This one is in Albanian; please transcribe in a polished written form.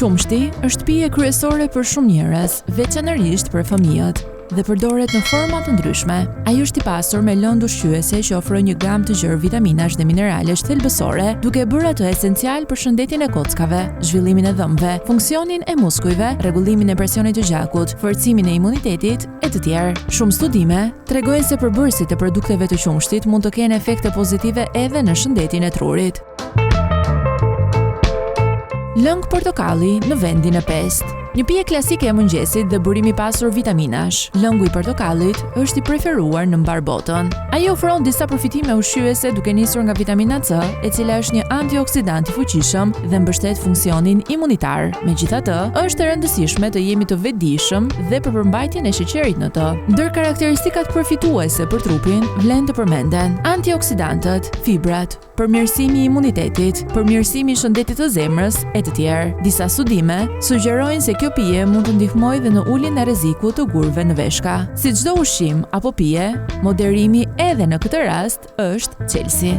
Qumështi është pije kryesore për shumë njerëz, veçanërisht për fëmijët, dhe përdoret në forma të ndryshme. Ai është i pasur me lëndë ushqyese që ofrojnë një gamë të gjerë vitaminash dhe mineralesh thelbësore, duke e bërë atë esencial për shëndetin e kockave, zhvillimin e dhëmbëve, funksionin e muskujve, rregullimin e presionit të gjakut, forcimin e imunitetit e të tjerë. Shumë studime tregojnë se përbërësit e produkteve të qumështit mund të kenë efekte pozitive edhe në shëndetin e trurit. Lëng portokalli në vendin e pestë. Një pije klasike e mëngjesit dhe burim i pasur vitaminash, lëngu i portokallit është i preferuar në mbarë botën. Ai ofron disa përfitime ushqyese duke nisur nga vitamina C, e cila është një antioksidant i fuqishëm dhe mbështet funksionin imunitar. Megjithatë, është e rëndësishme të jemi të vetëdijshëm dhe për përmbajtjen e sheqerit në të. Ndër karakteristikat përfituese për trupin, vlen të përmenden antioksidantët, fibrat, përmirësimi i imunitetit, përmirësimi i shëndetit të zemrës e të tjerë. Disa studime sugjerojnë se kjo pije mund të ndihmojë dhe në uljen e rrezikut të gurëve në veshka. Si çdo ushqim apo pije, moderimi edhe në këtë rast është çelësi.